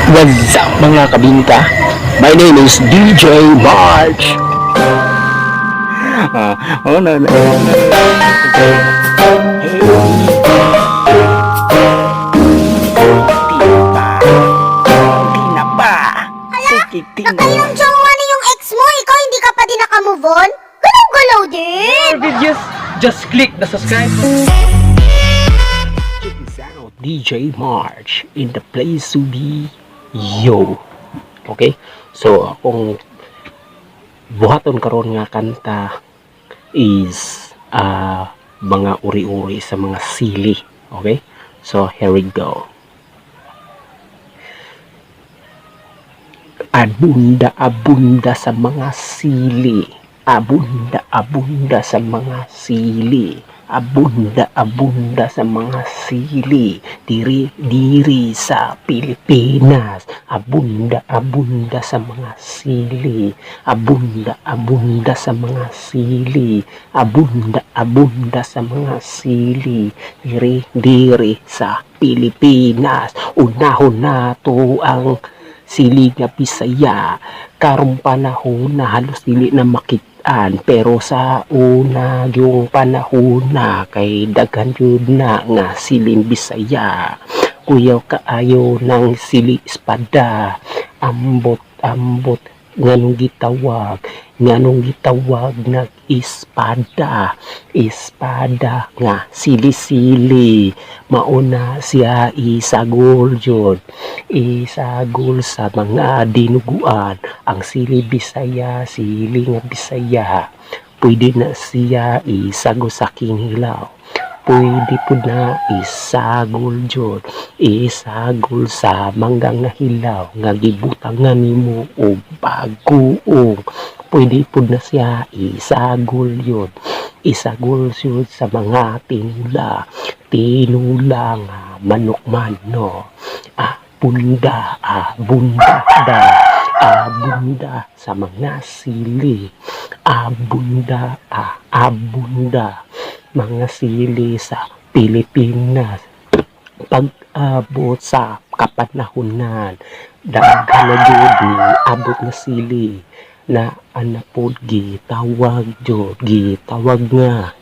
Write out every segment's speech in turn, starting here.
What's up, mga kabinta? My name is DJ March. Ah, oh, no. Hey. Di pa. Di na ba? Sige, di na. Nakayong jowa na yung ex mo, ikaw hindi ka pa din nakamove on? Galaw-galaw din! More videos, just click the subscribe button. Check this out. DJ March in the place to be. Yo. Okay? So, akong buhaton karon nga kanta is mga uri-uri sa mga sili. Okay? So, here we go. Abunda, abunda sa mga sili. Abunda, abunda sa mga sili. Abunda, abunda sa mga sili. Diri, diri sa Pilipinas. Abunda, abunda sa mga sili. Abunda, abunda sa mga sili. Abunda, abunda sa mga sili. Diri, diri sa Pilipinas. Unahon nato ang sili nga Bisaya. Karong panahon na halos dili na makitaan, pero sa una yung panahon na kay daghan jud na nga siling Bisaya. Kuyaw kaayo ng sili espada. Ambot, ambot, nganong gitawag nag espada, espada nga sili-sili. Mauna siya isagol jud, isagol sa mga dinuguan ang sili Bisaya. Sili nga Bisaya, pwede na siya isagol sa kinilaw, pwede pud na isagol jud, isagol sa mangga nga hilaw nga gibutangan nimo og bagoong. Pwede pud na siya isagol yun, isagol jud sa mga tinula, tinula nga manok man, no? Ah, bunda, ah, bunda da, abunda sa mga sili, abunda, ah, abunda mga sili sa Pilipinas. Pag-abot sa kapanahunan, daghan na jud ni abot nga sili na ana pod gitawag jud, gitawag nga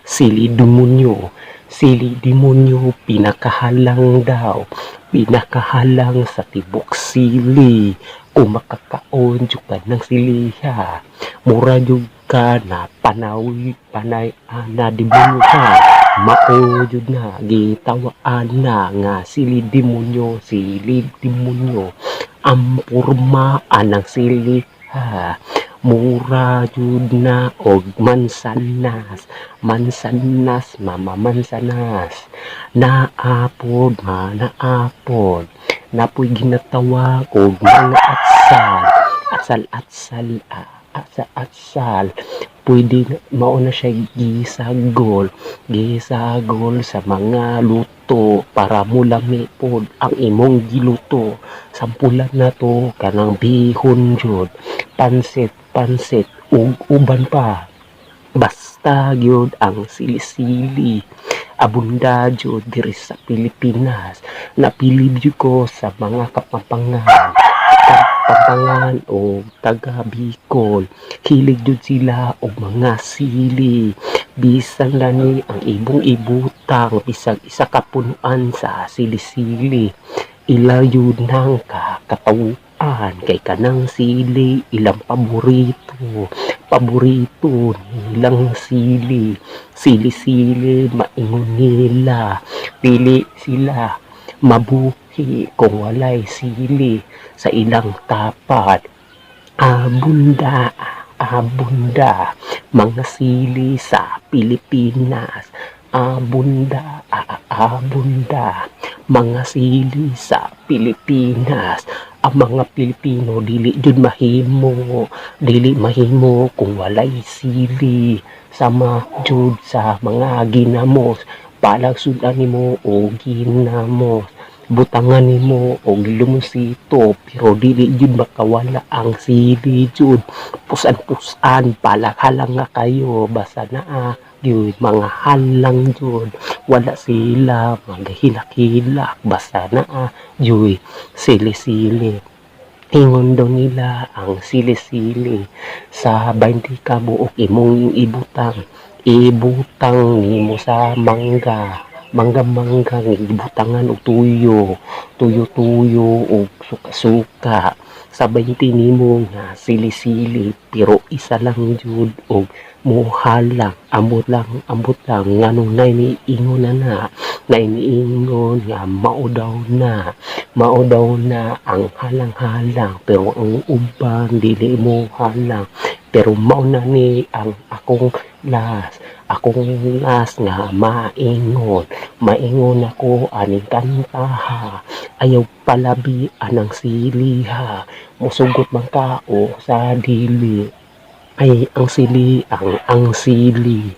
sili demonyo. Sili demonyo, pinakahalang daw, pinakahalang sa tibok sili. Kung makakaon jud ka ng siliha, mura jud ka na panawi, panay, ah, na demonyo ka. Mao jud na gitawaan na nga sili demonyo. Sili demonyo, ang porma anang sili ha, mura jud na og mansanas. Mansanas, mama, mansanas, naapod ma, naapod napoy ginatawag og mga atsal, atsal, atsal, ah, atsal, atsal. Pwede mao na siya gisagol, gisagol sa mga luto para mulami pod ang imong giluto. Sampulan na to kanang bihon jud, pansit, pansit ug uban pa. Basta gyud ang sili-sili, abunda jud diri sa Pilipinas. Napili jud ko sa mga Kapampangan, Kapampangan o taga Bicol, hilig jud sila og mga sili. Bisan lani ang ibong ibutang bisag isa ka punuan sa sili-sili, ila yun nang kakatawuan kay kanang sili ilang paborito, paborito nilang sili. Sili-sili maingon nila, dili sila mabuhi kung walay sili sa ilang tapat. Abunda, abunda mga sili sa Pilipinas. Abunda, abunda mga sili sa Pilipinas. Ang mga Pilipino dili jud mahimo, dili mahimo kung walay sili. Sama jud sa mga ginamos, palag sudan nimo o ginamos, butangan nimo og lumonsito, pero dili jud makawala ang sili jud. Pusan-pusan, palakhalang nga kayo, basta naa yun, mga halang jud. Wala sila maghilak-hilak basta naa juy sili-sili. Ingon daw nila ang sili-sili sa 20 ka buok imong ibutang, ibutang nimo sa mangga, mangga-mangga, ibutangan og tuyo, tuyo-tuyo og suka-suka sa 20 nimo nga sili-sili, pero isa lang jud og muhalang. Ambot lang, ambot lang nganong nay niingon na na nay niingon nga mao daw na, mao daw na ang halang-halang, pero ang uban dili mo halang. Pero mao na ni ang akong last nga maingon, maingon ako aning kantaha. Ayaw palabi anang sili ha, musugot man ka o sa dili. Ay, ang sili, ang sili,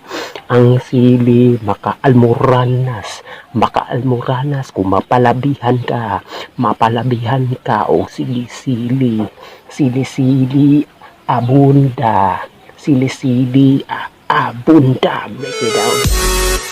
ang sili makaalmoranas, makaalmoranas kung mapalabihan ka, mapalabihan ka o sili-sili. Sili-sili abunda, sili-sili abunda. Break it down.